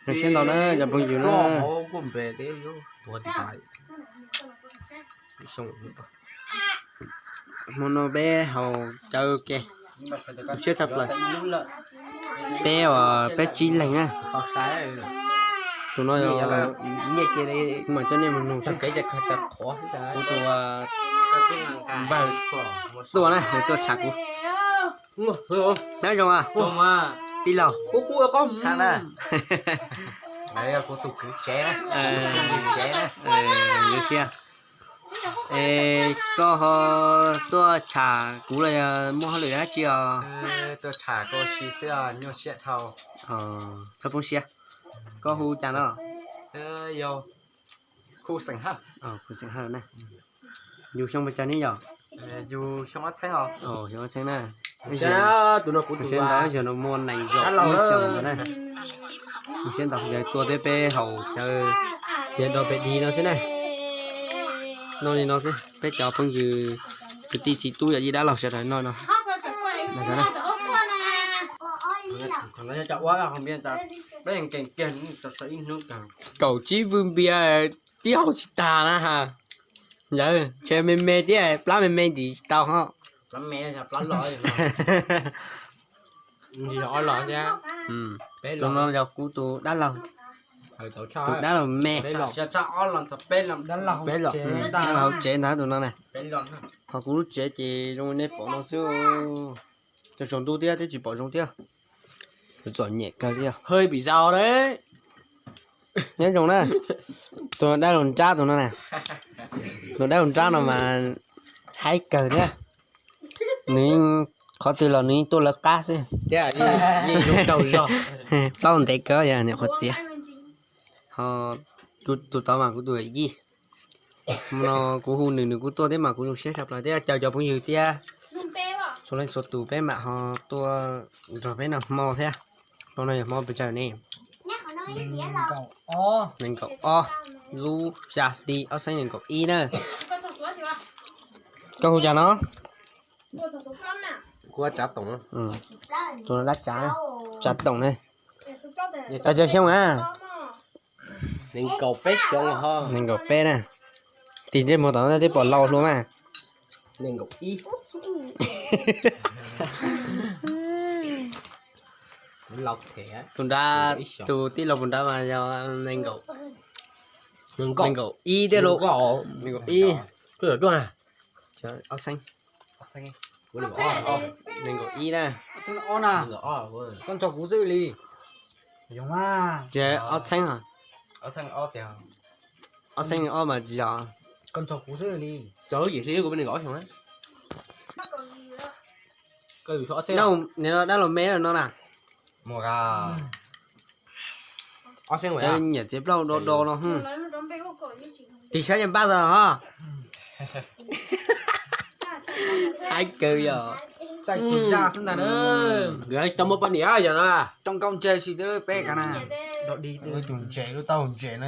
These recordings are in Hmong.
Zoo siab ntau na cov phooj ywg na. Hmo no peb haus cawv ke, zoo siab tshaj plaws. Peb, peb tsib leeg na. Tus no yog, mam coj nej mus nug seb. Kuv tus npawg tuaj na, nws tuaj tsham kuv. Nyob zoo tij laug. Kuv tus kwv tsev, tsev, zoo siab. Es koj ho tuaj tsham kuv los yog muaj hauj lwm dab tsi os? Tuaj tsham koj si xwb, nyuaj siab dhau. Txhob poob siab. Koj hu cas no? Kuv xeem Hawj na. Yus xyoo pes tsawg ne yom? Yus xyoo ob txheeb os. Xyoo ob txheeb na. Tus no kuv tus ntawd, zaum no muaj nees nkaum ib xyoos ntawd na. Siab ntau, yog tuaj thiab peb haus cawv, yog do pem di no xwb na. Noj li no xwb, peb cov phooj ywg kwv tij txiv tub yawm yij dab laug sawv daws noj no. Kaum tsib vwj npias tib haus tsis tag na ha. Yawg, ntshe me me thiab, plab me me ntim tsis tau ho. Tus no yog kuv tus dab laug, tus dab laug me. Dab laug hauv tsev ntag tus no na. Ho kuv lub tsev ces zoo nej pom no xwb. Tsaus tsaus ntuj thiab twb tsis pom zoo thiab. Txom nyem kawg thiab. Hơi bị giàu đấy. Nyob zoo na. Tus dab laug nrab tus no na. Tus dab laug nrab no mas haib kawg thiab. Nws yeej, qhov twg los nws yeej tuaj lawv qab xwb. Plaub ntev kawg yog niam qhuav txiav. Ho tus tod mas kuv tus yij. Hmo no kuv hu nws, nws kuj tuaj thiab mas kuv zoo siab tshaj plaws thiab. Caw cov phooj ywg thiab txhua leej txhua tus peb mam ho tuaj nrog peb noj hmo thiab. Hmo no yog hmo pes tsawg ne? Nees nkaum ob lub xya hli ob xeeb nees nkaum ib na. Koj hu cas no? Kuv Tsav Toom. Tus no dab Tsav, Tsav Toom ne. Tsav Tsav xyoo a? Nees nkaum peb xyoo ho. Nees nkaum peb na. Tig ntsej muag tom no twb pom laus hluas mas. Nees nkaum ib. Tus nrad, tus tij laug puas nrad mas yog nees nkaum, nees nkaum ib thiab lauj. Nees nkaum ib. Ob xeeb. Nees nkaum ib na. Koj nrog kuv xwb li. Ces ob txheeb, ob xeeb ob mas tsis yog. Koj nrog kuv xwb li. Dab laug me no na. Nyiam txiav plaub do do no. Tig saib yeej npaj tag ho. Haib kawg yog. Tau muaj poj niam yog no. Tau nkauj ntseg si peb ka na. Lub tus ntses, lub taub hau ntses no,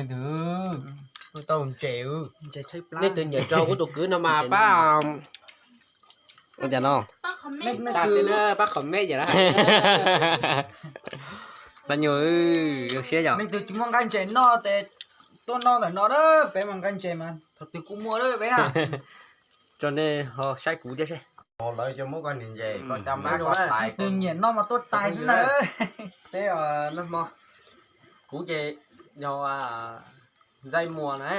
lub taub hau ntses. Nej tus nyiam rau kuv tus kwv no mas pab. Ua cas no? Pab comment yom. Pab nyuag zoo siab yom. Leej twg tsis muaj nqaij ntses noj ces tuaj noj ntawm no na, peb mas nqaij ntses mas thaum twg kuj muaj na peb na. Tso nej ho saib kuv thiab seb. Lawv cov muab koj niag ntses, koj cab mab koj tais. Leej twg nyiam noj mas tuaj tais xwb na. Peb noj hmo. Kuv ces yog Ntxaij Muas na.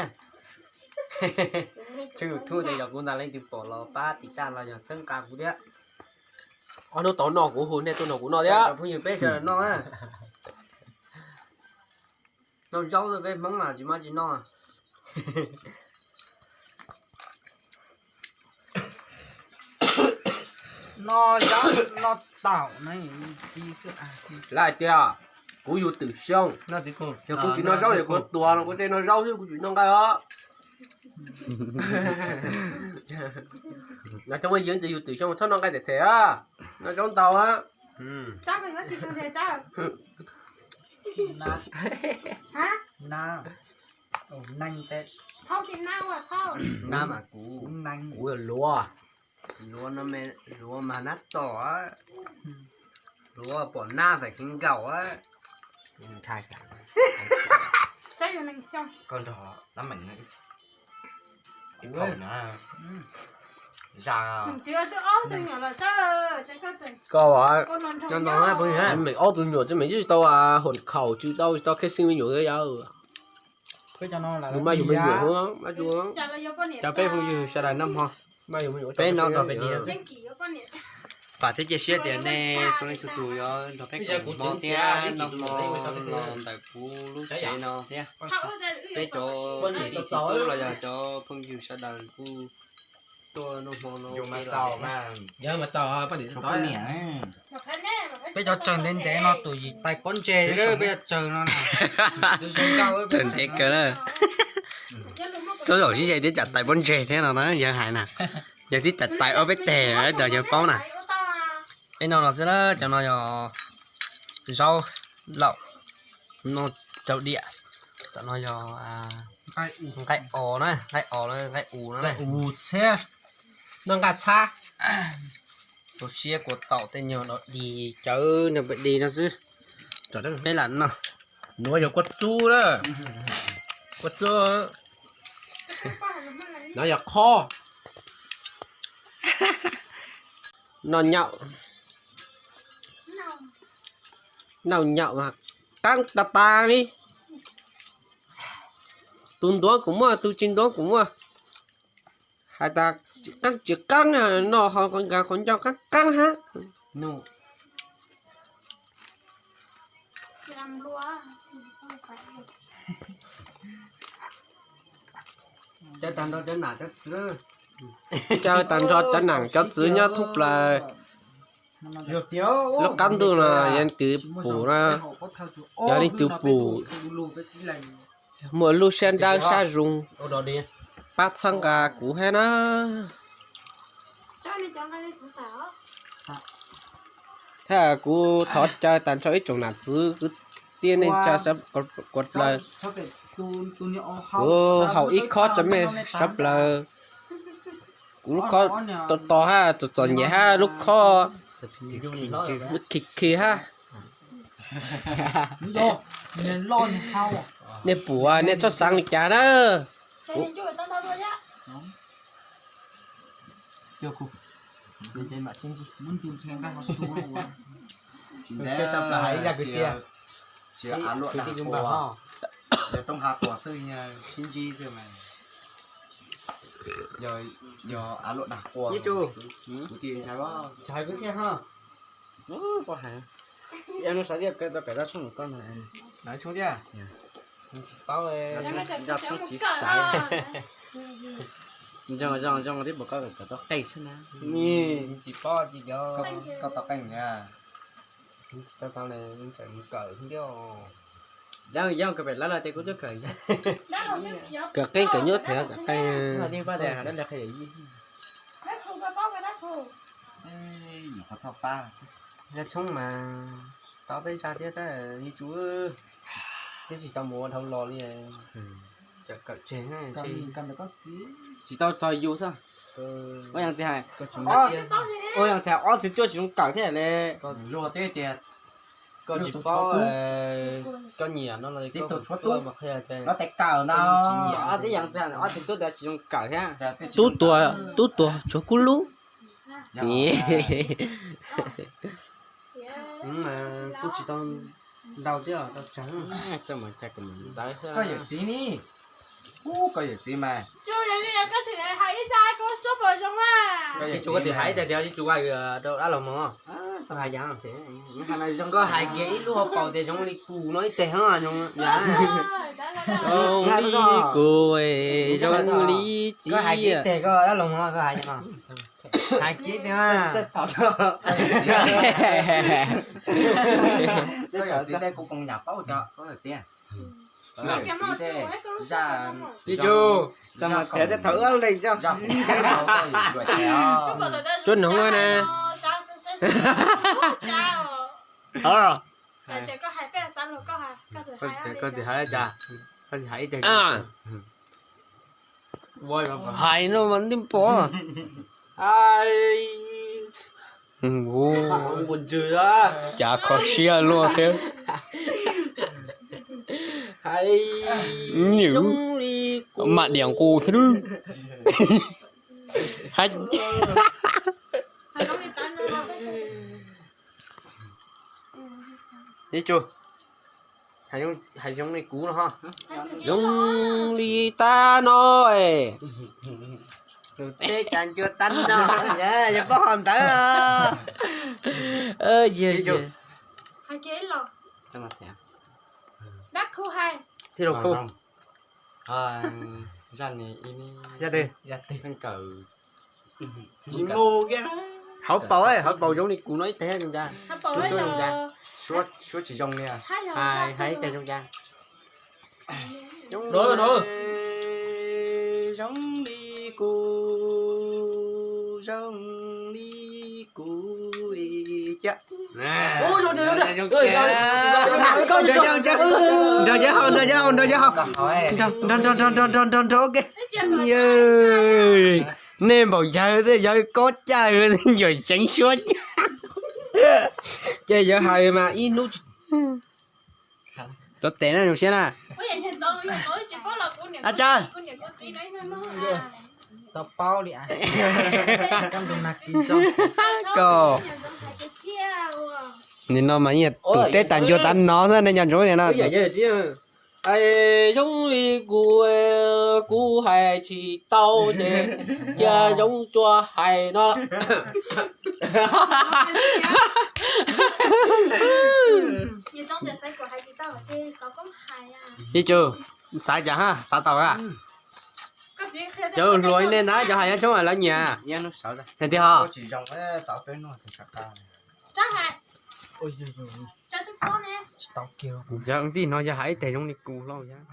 Tshooj YouTube ces yog kuv ntag, leej twg pom los pab tiv tauj los yog txhawb nqa kuv thiab. Ob hnub tau no kuv hu nej tuaj nrog kuv noj thiab. Phooj ywg peb sawv daws noj. Noj zaub, peb Hmoob mas tsis muaj tsis noj. Noj zaub noj taum na. Lawv hais tias kuv yug twm xyoo, yog kuv tsis noj zaub yog kuv tuag no, kuv tej noj zaub xwb, kuv tsis noj nqaij os. Cov phooj ywg, yug twm xyoo txhob noj nqaij them them, noj zaub ntau. Nab mas kuv, kuv luav, luav mas nab tom, luav pom nab fais kev nkaum. Koj nrog lab meem na. Ib phaum na. Zaj. Koj, tsis meem ob tug nyuam tsis meem tsis tau, hua khaum tsis tau, tsis tau khej xeeb me nyuam yawg. Nws mas yug me nyuam, cov peb phooj ywg sawv daws noj hmo, peb noj nrog peb niam. Vam thiab cia siab tias nej txhua leej txhua tus yuav nrog peb koom hmo thiab noj hmo los ntawm kuv lub tsev no thiab. Peb cov kwv tij txiv tub los yog cov phooj ywg sawv daws kuj tuaj noj hmo no. Peb cov tsawg ntev ntev no tus yim tais pob ntseg, peb cov tsawg no. Tsawg ntev kawg na. Txob zaum sib ze thiab cas tais pob ntseg thiab no na, yawg hais na. Yawg tib tais tais ob peb teg, yawg paub na. Peb no no xwb na, cov no yog zaub laum, no rau diam. Cov no yog nqaij os na, nqaij os, nqaij us no na. Noj nqaj txhab. Rau siab kua taum tej nyuag dog dig cawv nrog pem dig no xwb. Peb lam noj. Nuav yog kua txub na. Kua txub. No yog qhob. Noj nyaum. Noj nyaum mas qaab tas tas li. Tus ntuav kuj muaj, tus tsis ntuav kuj muaj. Hais tas tsis qaab tsis qaab, noj ho nkaag qhov ncauj qaab qaab hab. Caw tag nrho cov nam cov txwv. Caw tag nrho cov nam cov txwv nyob thoob plaws lub qab ntuj no, yog leej twg pum na, yog leej twg pum muaj lub siab dawb siab zoo, pab txhawb nqa kuv hab na. Thab kuv thov caw tag nrho ib tsoom nam txwv kwv tij neej tsa sawv dlawg, kuv haus ib khob rau mej sawv dlawg. Kuv lub khob to to hab txom txom nyem hab lub khob khi khi hab. Nej pum nej txhob xaav li cas na. Tsis av luam dag quas, yog tooj ha quas xwb, sib ntsib xwb mas. Yog av luam dag quas, kuv tias ntshai. Hais kuv thiab ho. Koj hais, no sawv tias tau kawm tau tshooj koj no. Lawv tshooj tiag. Tsis paub. Zoo zoo zoo tib puas koj kawm tau qeej xwb na. Tsis paub tsis cov. Koj tau qeej na. Tsis tau tau ne, tseem mus kawm thiab. Yog yog kawm pem lawv los ces kuv twb kawm. Kawm qeej kawm nyuaj thiab kawm qeej. Yog tshoob mas tau peb zaj thiab tab sis twb tsis tau mus ua dhau los li. Kawm tseg, tsis tau txog yus xwb. Ua yog txiv hais, ua yog txiv hais ob txiv cuaj tsis zoo kawm thiab li. Koj tsis paub, koj nyiam no los koj tuaj mas qhia tias no tes kawm no. Tib yog txiv hais ob txiv cuaj tias tsis zoo kawm thiab. Tub tuag, tub tuag tshuav kub lub. Kuj tsis tau ntau thiab, tau tsawg. Koj yawm txiv ne, koj yawm txiv mas. Tsis tau koj twb hais tias rau dab laug mog, hais zoo, koj hais kiag ib lub hauv paus tias zoo li kuv no ib teg ho zoo li kuv, zoo li txiv. Koj hais kiag ib teg koj dab laug mog, koj hais zoo no. Hais kiag ib teg. Koj yawm txiv tej kuv koos nyam paub cov koj yawm txiv. Ib tug, tau mas tias tej thaum ub leej tso. Tuab noog na. Koj twb hais cas, koj tsis hais ib teg. Hais no mas nti pom. Cas kho siab luaj thiab. Nws mam diam nqus xwb. Ib tsu, hais zoo li kuv no ho. Zoo li tab no es. Tus teb cas ncua tab no. Yog pob hau ntawd. Ib tsu. Thib rau khu. Zaj ni, zaj twg? Hauv paus, hauv paus zoo li kuv no ib teg zoo cas. Suab tsis zoo li. Hais ib teg zoo cas. Zoo li kuv, zoo li kuv cas. Nrog yawg haus, nrog yawg haus, nrog yawg haus. Nrog, nrog, nrog, nrog, nrog, nrog, ok. Nej npaum yawg, yawg kob caj, yuav seev suab caj. Ces yawg hais mas ib hnub tsis tov tes na, zoo siab na. A cas tau paub li. Koj nim no mas yeej tus teb tas ncua tas no xwb nej cov ntsoov nim no. Zoo li kuv, kuv hais tsis tau ces cia Zoov Tsua hais no. Ib tsu, xav cas ha, xav tau ha. Cov hluas nej ntag, cov hais nyob tshoob lawv nyiam. Tiag ho. Cov tij no yog hais ib teg zoo li kuv hlo yog.